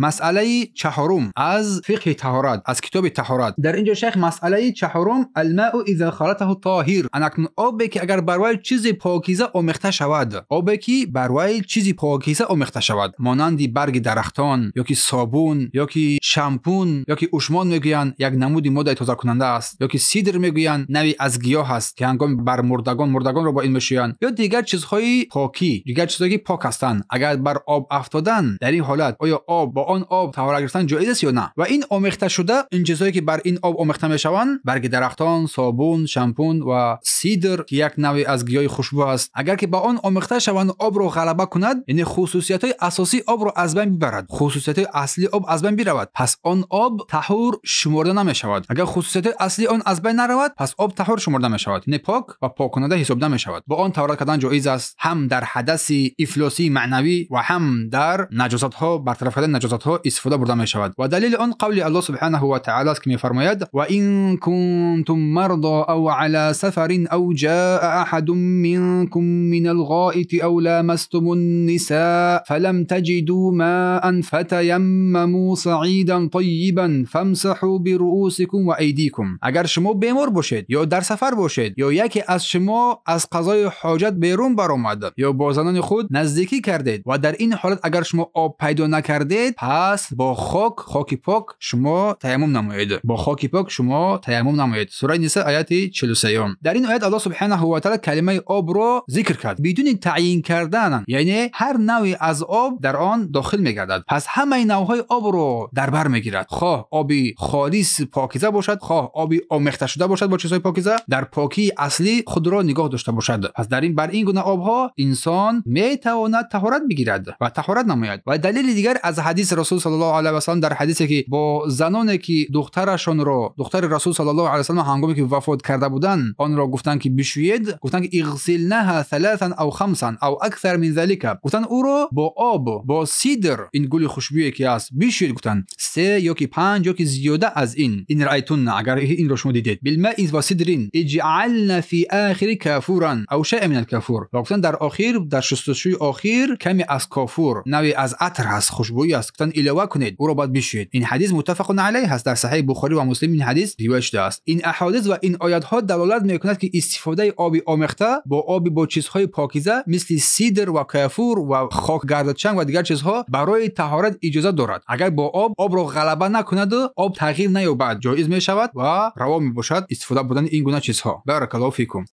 Масъалаи чаҳорум аз фиқҳи таҳорат, аз китоби таҳорат. Дар инҷо шайх масъалаи чаҳорум الماء اذا خالطه طاهر. Акнун обе ки агар бар вай чизи покиза омехта шавад, обе ки бар вай чизи покиза омехта шавад, монанди барги дарахтон ё ки собун ё ки шампун ё ки ушмон мегӯянд, як намуди моддаи тозакунанда аст, ё ки сидр мегӯянд, навъе аз гиёҳ аст ки ҳангоми бар мурдагон, мурдагонро бо ин мешӯянд, ё дигар чизҳои покӣ, дигар чизҳое ки пок ҳастанд, агар бар об афтодан, дар ин ҳолат оё об бо он об таҳорат гирифтан ҷоиз аст ё на? Ва ин омехта шуда, ин чизҳое ки бар ин об омехта мешаванд, барги дарахтон, собун, шампун ва сидр ки як навъе аз гиёҳи хушбӯ аст, агар ки ба он омехта шаванд, обро ғалаба кунад, яъне хусусиятҳои асосии обро аз байн бибарад, хусусиятҳои аслии об аз байн биравад, пас он об таҳур шуморда намешавад. Агар хусусиятҳои аслии он аз байн наравад, пас об таҳур шуморда мешавад, яъне пок ва поккунанда ҳисоб намешавад. Бо он таҳорат кардан ҷоиз аст ҳам дар ҳадаси ифлосии маънавӣ ва ҳам дар наҷосатҳо, бартараф кардани наҷосатҳо истифода бурда мешавад. Ва далели он қавли Аллоҳ субҳанаҳу ва таъоло аст ки мефармояд: ва ин кунтум марда ав ала сафарин ав ҷаа аҳадун минкум минал ғоити ав ламастумун нисаа фалам таҷиду маан фатаяммаму саидан таййибан фамсаҳу бируусикум ва айдикум. Агар шумо бемор бошед ё дар сафар бошед ё яке аз шумо аз қазои ҳоҷат берун баромад ё бо занони худ наздикӣ кардед ва дар ин ҳолат агар шумо об пайдо накардед, пас бо хок, хоки пок шумо таяммум намоед. Бо хоки пок шумо таяммум намоед. Сураи Ниса ояти 43. Дар ин оят Аллоҳ субҳанаҳу ва таъоло калимаи обро зикр кард бидуни таъйин кардан, яъне ҳар навъе аз об дар он дохил мегардад. Пас ҳамаи навъҳои обро дар бар мегирад, хоҳ оби холис покиза бошад, хоҳ оби омехта шуда бошад бо чизҳои покиза, дар покии аслӣ худро нигоҳ дошта бошад. Пас дар ин бар ин гуна обҳо инсон метавонад таҳорат бигирад ва таҳорат намояд. Ва далели дигар аз ҳадиси Расул саллаллоҳу алайҳи васаллам, дар ҳадисе ки бо заноне ки духтарашонро, духтари Расул саллаллоҳу алайҳи васаллам ҳангоме ки вафот карда буданд, онро гуфтанд ки бишӯед, гуфтанд ки иғсилнаҳа саласан ав хамсан ав аксар мин залика, гуфтанд ӯро бо об, бо сидр, ин гули хушбӯе ки аст, бишӯед, гуфтанд 3 ё ки 5 ё ки зиёда аз ин. Ин раайтунна, агар инро шумо дидед, билмаи ва сидрин иҷъална фи охири кафуран ав шайъан минал кафур, ва гуфтанд дар охир, дар шустушӯи охир каме аз кафур, навъе аз атр ҳаст, хушбӯӣ аст, гуфтанд илова кунед, ӯро бояд бишӯед. Ин ҳадис муттафақун алайҳ ҳаст, дар саҳеҳи Бухорӣ ва Муслим ин ҳадис ривоят шудааст. Ин аҳодис ва ин оятҳо далолат мекунад ки истифодаи оби омехта бо оби бо чизҳои покиза мисли сидр ва кафур ва хок гардачанг ва дигар чизҳо барои таҳорат иҷоза дорад. Агар бо об обро ғалаба накунаду об тағйир наёбад, ҷоиз мешавад ва раво мебошад истифода бурдани ин гуна чизҳо. Баракаллоҳу фикум.